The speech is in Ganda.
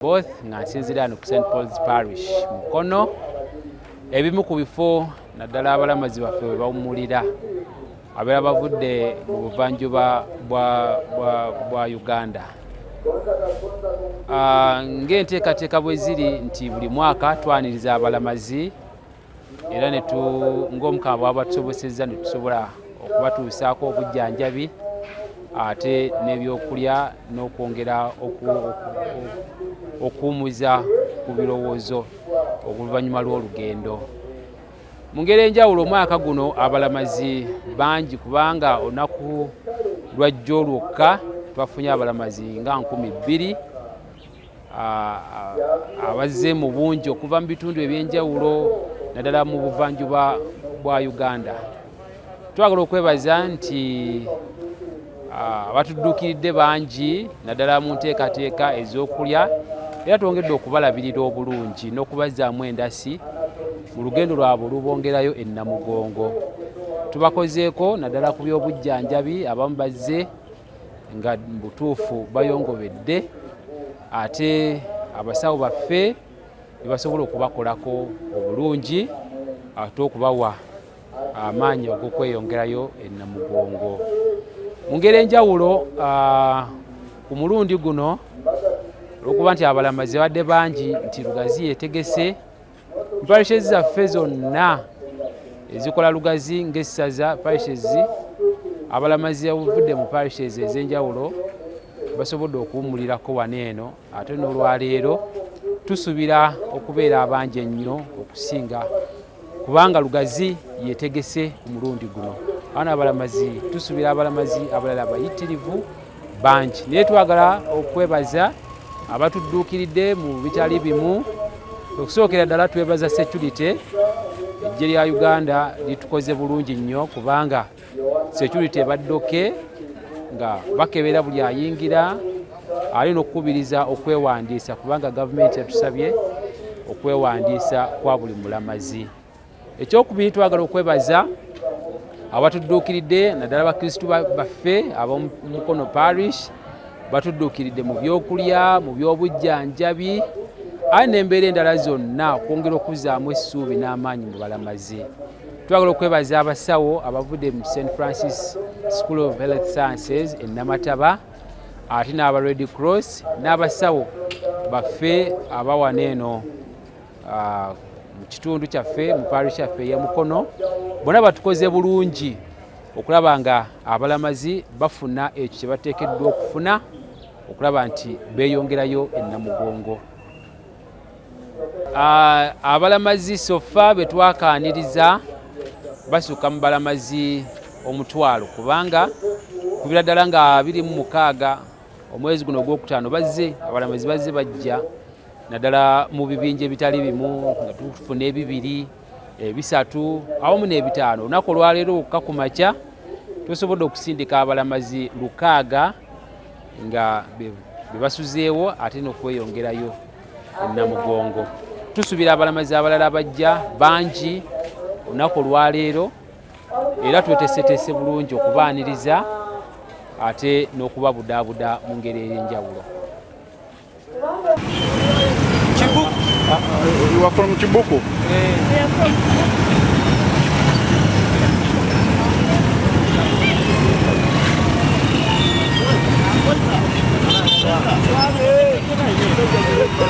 Both nga nsinziira wano ku St Paul's Parish Mukono, ebimu ku bifo naddala abalamazi baffe we bawummulira abeera bavudde mu buvanjuba bwa Uganda. Ng'enteekateeka bwe ziri nti buli mwaka twaniriza abalamazi era ng'Omukama bw'aba atusobosezza ne tusobola okubatuusaako obujjanjabi ate n'ebyokulya n'okwongera okuwummuza ku birowoozo oluvannyuma lw'olugendo. Mu ngeri enjawulo omwaka guno abalamazi bangi kubanga olunaku lwa jjo lwokka twafunye abalamazi nga 2000 abazze mu bungi okuva mu bitundu eby'enjawulo naddala mu buvanjuba bwa Uganda. Twagala okwebaza nti abatudduukiridde bangi naddala mu nteekateeka ez'okulya era twongedde okubalabirira obulungi n'okubazzaamu endasi mu lugendo lwabwe olubongerayo e Namugongo. Tubakozeeko naddala ku by'obujjanjabi, abamu bazze nga mu butuufu bayongobedde ate abasawo baffe ne basobola okubakolako obulungi ate okubawa amaanyi ag'okweyongerayo e Namugongo. Mu ngeri enjawulo ku mulundi guno olw'okuba nti abalamazi babadde bangi nti Lugazi yeetegese parishes zaffe zonna ezikola Lugazi ng'essaza parishes, abalamazi abavudde mu parishes ez'enjawulo basobodde okuwummulirako wano eno ate n'olwaleero tusuubira okubeera abangi ennyo okusinga kubanga Lugazi yeetegese ku mulundi guno. Abaana abalamazi tusuubira abalamazi abalala bayitirivu bangi, naye twagala okwebaza abatudduukiridde mu bitali bimu. Okusookera ddala twebaza security, eggye lya Uganda litukoze bulungi nnyo kubanga security ebadde nga bakebera buli ayingira ali n'okukubiriza okwewandiisa kubanga gavumenti yatusabye okwewandiisa kwa buli mulamazi. Ekyokubiri twagala okwebaza abatudduukiridde naddala bakristu baffe ab'omu Mukono Parish batudduukiridde mu byokulya, mu by'obujjanjabi aye n'embeera endala zonna okwongera okuzzaamu essuubi n'amaanyi mu balamazi. Twagala okwebaza abasawo abavudde mu St Francis School of Health Sciences e Namataba ate n'aba Red Cross n'abasawo baffe abawana eno mu kitundu kyaffe mu parish yaffe ey'e Mukono bonna batukoze bulungi okulaba nga abalamazi bafuna ekyo kye bateekeddwa okufuna okulaba nti beeyongerayo e Namugongo. Abalamazi sofa be twakaaniriza basukka mu balamazi 10,000 kubanga kubira ddala nga 26 omwezi guno ogwokutaano bazze abalamazi bazze bajja naddala mu bibinja ebitali bimu nga tufuna 2, 3 awamu n'5. Olunaku olwaleero wokka ku makya tusobodde okusindika abalamazi 6 nga be basuzeewo ate n'okweyongerayo e Namugongo. Tusuubira abalamazi abalala bajja bangi olunaku olwaleero era tweteeseteese bulungi okubaaniriza ate n'okubabudaabuda mu ngeri ey'enjawulo. Chibuku. You are from Chibuku? We are from